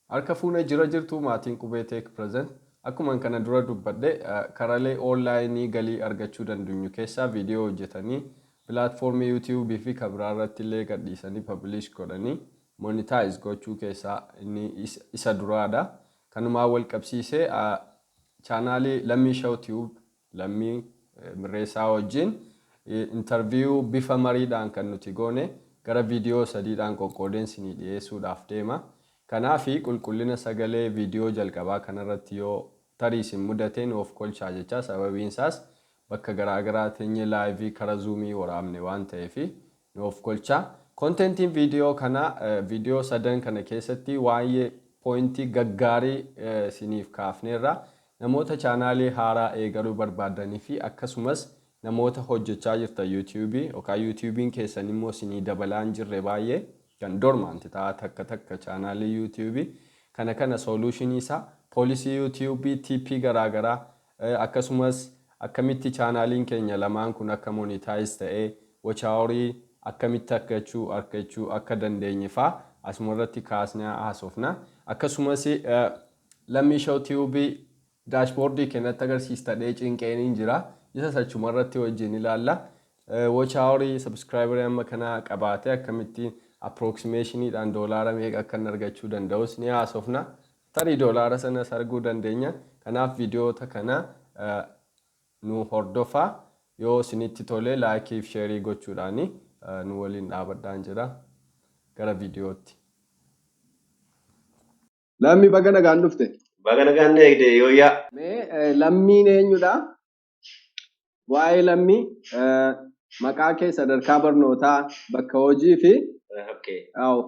Harka fuunee jira jirtu maatiin Qubee Tech Present. Akkuma kana dura dubbadhe, karaalee onlaayinii galii argachuu dandeenyu keessaa viidiyoo hojjetanii pilaatfoormii YouTubeii fi kan biraa irratti illee gadhiisanii publish godhanii monetize gochuu keessaa inni isa duraadha. Kanumaan wal qabsiisee chaanaalii Lammii Show Tube, Lammii Mirreessaa wajjin interview bifa mariidhaan kan nuti goone gara viidiyoo sadiidhaan qoqqoodeen isinii dhiyeessuudhaaf deema. Kanaaf qulqullina sagalee viidiyoo jalqabaa kanarratti yoo tarii isin mudate nu of kolchaa jecha. Sababiin isaas bakka garaagaraa teenyee liveii karaa Zoomii waraabne waan ta'eef nu of kolchaa. Contentiin viidiyoo kana, viidiyoo sadan kana keessatti waa'ee pointii gaggaarii isiniif kaafneerra. Namoota chaanaalii haaraa eegaluu barbaadanii fi akkasumas namoota hojjechaa jirtan YouTubeii yookaan YouTubeiin keessan immoo isinii dabalaa hin jirre, baay'ee kan dormant ta'a takka takka chaanaalii YouTubeii kana solutionii isaa, policy YouTubeii, tipii garaagaraa, akkasumas akkamitti chaanaaliin keenya lamaan kun akka monetize ta'ee watch hourii akkamitti argachuu akka dandeenye faa asuma irratti kaasnee haasofna. Akkasumas Lammii Show Tubeii dashboardii keenyatti agarsiistadhee cinqeeniin jira. Isa achuma irratti wajjin ilaalla. Watch hourii, subscriberii amma kanaa qabaatee akkamitti approximationiidhaan doolaara meeqa akka inni argachuu danda'us ni haasofna. Tarii doolaara sanas arguu dandeenya. Kanaaf viidiyoota kana nu hordofaa. Yoo isinitti tole likeii fi shareii gochuudhaan nu waliin dhaabadhaan jira. Gara viidiyootti. Lammii, baga nagaan dhufte. Baga nagaan eegde, yooyyaa. Mee Lammiin eenyudha? Waa'ee Lammii, maqaa kee, sadarkaa barnootaa, bakka hojii fi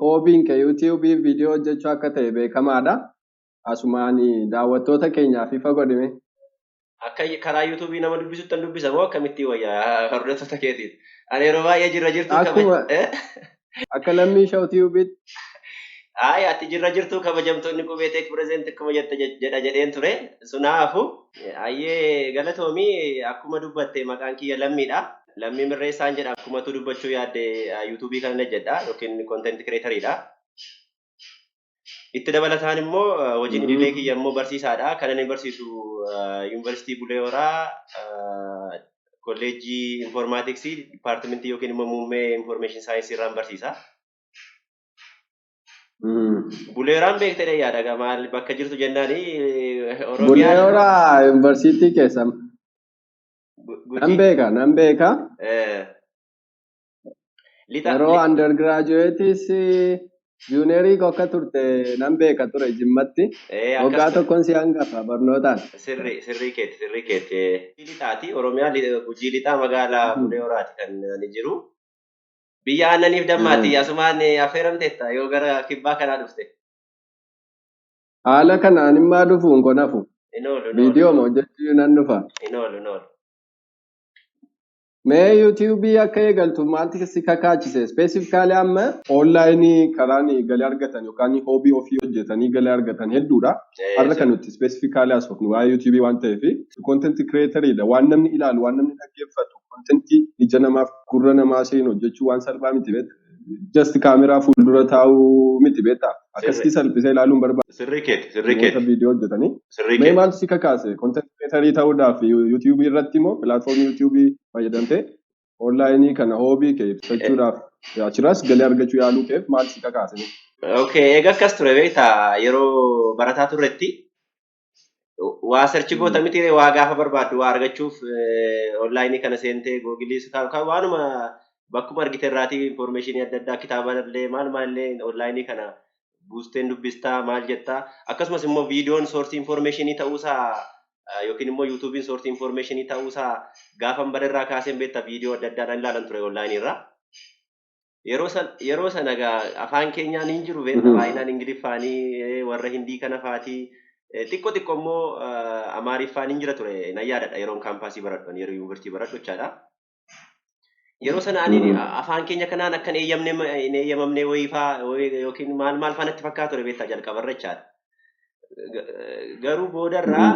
hobbyiin kee YouTubeii viidiyoo hojjechuu akka ta'e beekamaadha. Asumaan daawwattoota keenyaaf ifa godhime. Akka karaa YouTubeii nama dubbisutti dubbisa moo akkamitti wayyaa hordoftoota keetiif? Ani yeroo baay'ee jirra jirtu Akkuma akka Lammii Show Tubeitti. Ayi, ati jirra jirtu kabajamtoonni Qubee Tech Present akkuma jette jedha jedheen ture. Sunaafu ayyee, galatoomii. Akkuma dubbatte maqaan kiyya Lammiidha. Lammii Mirreessaan jedha. Akkumatu dubbachuu yaadde YouTubeii kana jedha yookiin content creatoriidha. Itti dabalataan immoo hojiin idilee kiyya immoo barsiisaadha. Kan inni barsiisu Yuunivarsiitii Bulee Horaa, kolleejjii Informaticsii, departmentii yookiin immoo muummee Information Scienceii irraan barsiisa. Bulee Horaan beektee yaada maal bakka jirtu jennaani Bulee Oromiyaan. Horaa Yuunivarsiitii keessa. Nan beeka, nan beeka. Lixa. Yeroo undergraduateis juniorii akka turte nan beeka ture Jimmatti. Waggaa Akkas tokkoon si hangafa barnootaan. Sirrii, sirrii keetti, sirrii keetti. Lixaati, Oromiyaa Gujii Lixaa, magaalaa Bulee Horaati kan ani jiru. Biyya aannaniif dammaati. Asumaan affeeramteetta yoo gara kibbaa kanaa dhufte. Haala kanaan immaa dhufuun konafu. Hin oolu, hin oolu. Viidiyoo hojjechuu nan dhufa. Hin oolu, hin oolu. Mee YouTubeii akka eegaltu maaltu si kakaachise? Specifically amma onlineii karaan galii argatan yookaan hobby ofii hojjetanii galii argatan hedduudha. Har'a kan nuti specifically haasofnu waa'ee YouTubeii waan ta'eef, content creatoriidha. Waan namni ilaalu, waan namni dhaggeeffatu, contentii ija namaaf gurra namaa seenu hojjechuu waan salphaa miti beekta. Just kaameraa fuuldura taa'uu miti beektaa. Akkasitti salphisee ilaaluun barbaada. Sirrii keeti, sirrii Namoota keeti. viidiyoo hojjetanii. Sirrii Mee keeti. maaltu si kakaase? Content creatorii ta'uudhaaf YouTubeii irratti immoo pilaatfoormii YouTubeii fayyadamtee onlineii kana hobby kee ibsachuudhaaf, achirraas galii argachuu yaaluu keef maal si kakaase? Okay, egaa akkas ture beektaa, yeroo barataa turretti waa search goota miti, waa gaafa barbaaddu waa argachuuf onlineii kana seentee Googleiis kan waanuma bakkuma argite irraatii informationii adda addaa, kitaaba illee maal maal illee onlineii kana buusteen dubbistaa, maal jettaa. Akkasumas immoo viidiyoon sourceii informationii ta'uusaa yookiin immoo YouTubeiin sourceii informationii ta'uusaa gaafan bara irraa kaaseen beektaa, viidiyoo adda addaadhaan ilaalan ture onlineii irraa. Yeroo sana egaa afaan keenyaan hin jiru beektaa, baay'inaan Ingiliffaanii, warra Hindii kana faatii, xiqqoo xiqqoo immoo Amaariffaan hin jira ture nan yaadadha, yeroon campusii baradhu, yeroo yuunivarsiitii baradhu jechaadha. Yeroo sana ani afaan keenya kanaan akka hin eeyyamne, hin eeyyamamne wayii faa yookiin maal maal faa natti fakkaata ture beektaa jalqabarra jechaadha. Garuu boodarraa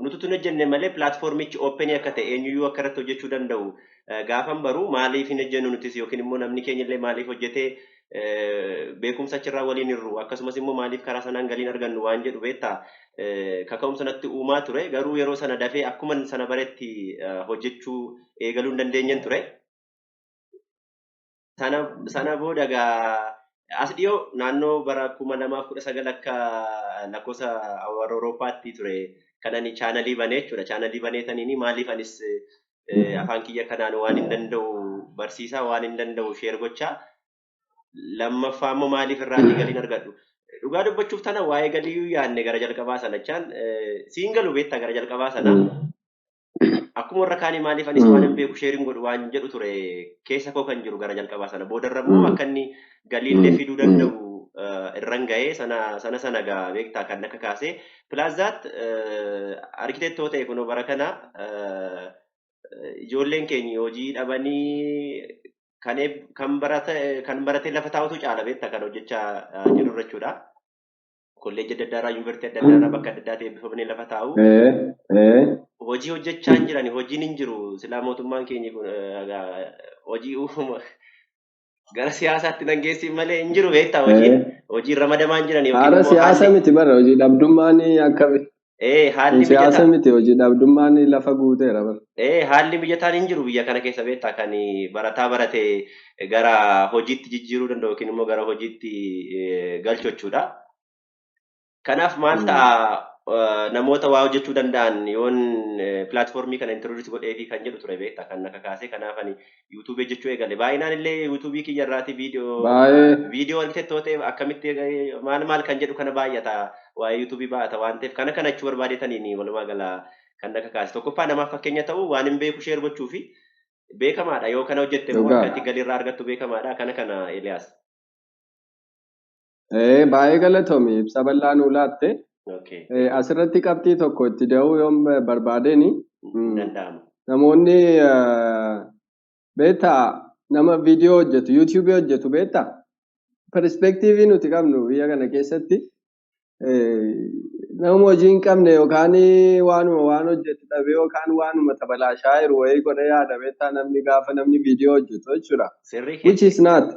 Nuti tun hojjenne malee pilaatfoormichi open akka ta'e eenyuyyuu akka irratti hojjechuu danda'u gaafan baru maaliif hin hojjennu nutis yookiin immoo namni keenya illee maaliif hojjetee beekumsa achirraa waliin hirru akkasumas immoo maaliif karaa sanaan galiin argannu waan jedhu beektaa kaka'umsa natti uumaa ture garuu yeroo sana dafee akkuma sana baretti hojjechuu eegaluu hin dandeenyen ture. Sana booda gaa as dhiyoo naannoo bara 2019 akka lakkoofsa warra Awurooppaatti ture kan ani chaanalii banee jechuudha. Chaanalii banee taniini maaliif anis afaan kiyya kanaan waan hin danda'u barsiisaa waan hin danda'u share gochaa lammaffaa immoo maaliif irraatii galiin argadhu. Dhugaa dubbachuuf tana waa'ee galii yaadne gara jalqabaa sana jechaan siin galu beektaa gara jalqabaa sana. Akkuma warra kaanii maaliif anis waan hin beeku sharing godhu waan jedhu ture keessa koo kan jiru gara jalqabaa sana. Boodarra immoo akka inni galiillee fiduu danda'u irran ga'ee sana sana sana gaa beektaa kan akka kaasee. Pilaazaat arkiteektoo ta'e kunoo bara kana ijoolleen keenya hojii dhabanii kan barate lafa taa'utu caala beektaa kan hojjechaa jiru jechuudha. Kolleejjii adda addaa irraa, yuunivarsiitii adda addaa irraa bakka adda addaatti eebbifamanii lafa taa'u. Hojii hojjechaa hin jiran, hojiin hin jiru. Silaa mootummaan keenya kun hojii uuma gara siyaasaatti nan geessin malee hin jiru beektaa hojiin. Hojiin ramadamaa hin jiran yookiin Haala immoo siyaasa haalli miti bara hojii dhabdummaan akka haalli siyaasa mijataa miti hojii dhabdummaan lafa guuteera bara. Haalli mijataan hin jiru biyya kana keessa beektaa kan barataa barate gara hojiitti jijjiiruu danda'u yookiin immoo gara hojiitti galchu jechuudha. Kanaaf maal ta'a namoota waa hojjechuu danda'an yoon pilaatfoormii kana introduce godhee fi kan jedhu ture beektaa kan akka kaasee kanaaf ani yuutuubii hojjechuu eegale. Baay'inaan illee yuutuubii kiyya irraati viidiyoo Baay'ee viidiyoo argitettoo ta'e akkamitti maal maal kan jedhu kana baay'ata waa'ee yuutuubii baay'ata waan ta'eef kana kana jechuu barbaadetaniin walumaa gala kan akka kaase. Tokkoffaa namaaf fakkeenya ta'u waan hin beeku share gochuu fi beekamaadha yoo kana hojjette immoo dhugaa. akkatti galiirraa argattu beekamaadha kana kana Eliyaas. Baay'ee galatoomi ibsa bal'aa nuu laatte. Okay. Asirratti qabxii tokko itti da'uu yoon barbaadeni Danda'ama. namoonni beektaa nama viidiyoo hojjetu yuutuubii hojjetu beektaa perspeektiivii nuti qabnu biyya kana keessatti nama hojii hin qabne yookaan waanuma waan hojjetu dhabe yookaan waanuma tabalaashaa jiru wayii godhee yaada beektaa namni gaafa namni viidiyoo hojjetu jechuudha. Sirrii Which keeti. is not.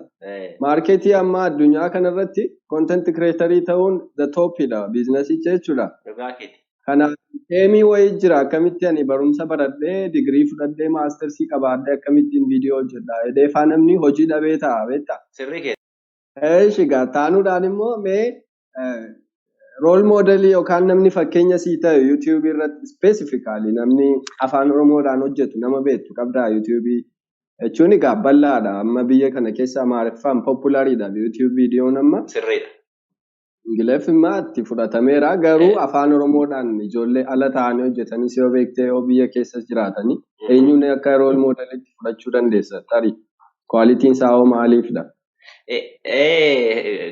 Maarkeetii amma addunyaa kanarratti content creatorii ta'uun the topidha biizinasicha jechuudha. Dhugaa keeti. Kanaaf teemii wayii jira akkamitti ani barumsa baradhee digirii fudhadhee maastersii qabaadhee akkamittiin viidiyoo hojjedha jedhee faa namni hojii dhabee ta'a beektaa. Sirrii keeti. Eeshi gaa taanuudhaan immoo mee rool moodelii yookaan namni fakkeenya sii ta'e yuutuubii irratti specifically namni afaan Oromoodhaan hojjetu nama beektu qabdaa yuutuubii jechuun egaa bal'aadha amma biyya kana keessa Amaariffaan populariidha yuutuub viidiyoon amma. Sirriidha. Ingiliffimmaa itti fudhatameera garuu afaan Oromoodhaan ijoollee ala ta'anii hojjetanis yoo beektee yoo biyya keessa jiraatanii eenyuun akka rool moodeliitti fudhachuu dandeessa tarii kwaalitiin isaa hoo maaliifidha?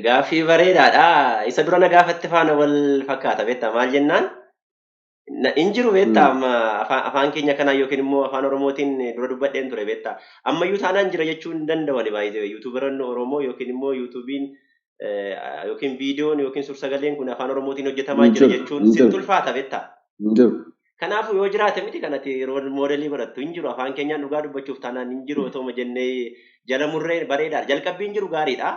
Gaaffii bareedaadha. Isa dura na gaafatte faana wal fakkaata beektaa maal jennaan? Hin jiru beektaa amma afaan keenya kanaan yookiin immoo afaan Oromootiin dura dubbadheen ture beektaa. Ammayyuu taanaan jira jechuu hin danda'ani baay'ee yuutuubaroonni Oromoo yookiin immoo yuutuubiin yookiin viidiyoon yookiin suur-sagaleen kun afaan Oromootiin hojjetamaa Hin jira jiru, jechuun hin sitti jiru, ulfaata beektaa. hin jiru. Kanaafuu yoo jiraate miti kanatti rool moodelii godhattu hin jiru afaan keenyaan dhugaa dubbachuuf taanaan hin jiru otoo jennee jala murree bareedaadha. Jalqabbiin jiru gaariidha.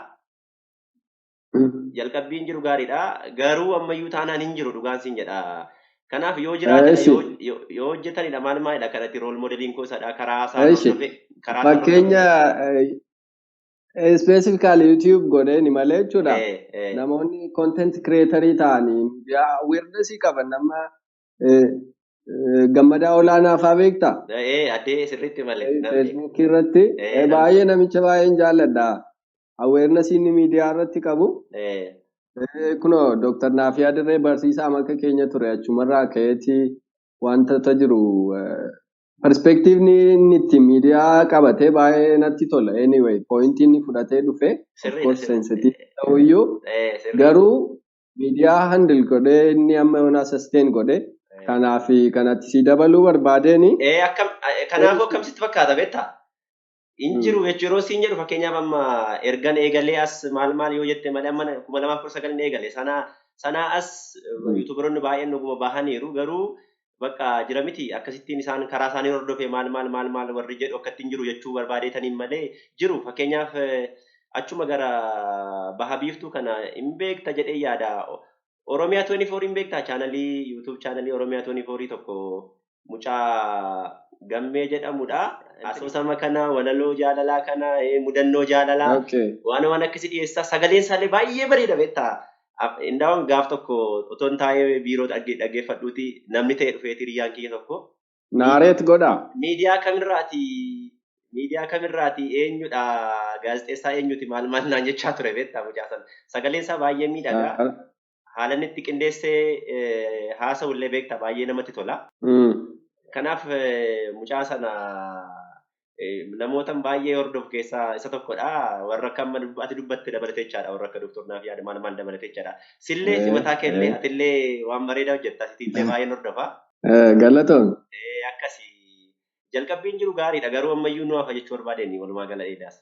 Jalqabbiin jiru gaariidha. Garuu ammayyuu taanaan hin jiru dhugaan siin jedha. Kanaaf yoo jiraatedha Eeshi, yoo hojjetanidha maal maalidha kanatti rool moodeliin koo isadha karaa isaan eeshi. hordofee karaa isaan Fakkeenya hordofee. specifically YouTube godheeni malee jechuudha. Namoonni content creatorii ta'anii miidiyaa awarenessii qaban nama gammadaa olaanaa fa'aa beektaa? Addee sirriitti malee namni Feesbuukii irratti namni baay'ee namicha baay'een jaalladha. Awarenessii inni miidiyaa irratti qabu. Kunoo Dr. Naafiyaa Dirree barsiisaa akka keenya ture achumarraa ka'eeti wantoota jiru perspektiivni inni ittiin miidiyaa qabatee baay'ee natti tola. Anyway, pointii inni fudhatee dhufe of Sirriidha course sirriidha. sensitive ta'uyyuu Sirriidha. garuu miidiyaa handle godhee inni amma yoonaa sustain godhe kanaaf kanatti si dabaluu barbaadeeni. Akkam kanaafuu akkam sitti fakkaata beektaa? Hin jiru jechuun yeroo siin jedhu fakkeenyaaf amma ergan eegalee as maal maal yoo jette malee amma 2019 eegale sana sanaa as yuutuubaroonni baay'een dhuguma bahaniiru garuu Bakka jira miti akkasittiin isaan karaa isaanii hordofee maal maal maal maal warri jedhu akkattiin jiru jechuu barbaadeetaniin malee jiru. Fakkeenyaaf achuma gara baha biiftuu kana hin beekta jedhee yaada. Oromiyaa 24 hin beektaa chaanalii YouTube chaanalii Oromiyaa 24 tokko mucaa Gammee jedhamudha. Asoosama kana, walaloo jaalalaa kana, mudannoo jaalalaa waan waan akkasii dhiyeessaa. Sagaleen isaallee baay'ee bareeda beektaa. Indaawwan gaaf tokko otoo hin taa'ee biiroo dhaggeeffadhuuti namni ta'e dhufeeti hiriyyaan kiyya tokko. Naareet godhaa. Miidiyaa kamirraati eenyudha, gaazexeessaa eenyuti, maal maal naan jechaa ture beektaa mucaa sana. Sagaleen isaa baay'ee miidhagaa. Haala inni itti qindeessee haasa'u illee beektaa baay'ee namatti tola. Kanaaf mucaa sana namoota baay'ee hordofu keessaa isa tokkodha. Warra akka amma ati dubbatte dabalatee jechaadha. Warra akka Doktor Naaf Yaada maal maal dabalatee jechaadha. Sillee si mataa keellee atillee waan bareedaa hojjetta. Sitillee baay'een hordofa. Galatoon. Akkasii jalqabbiin jiru gaariidha. Garuu ammayyuu nu hafa jechuu barbaadeen walumaa gala dheedaas.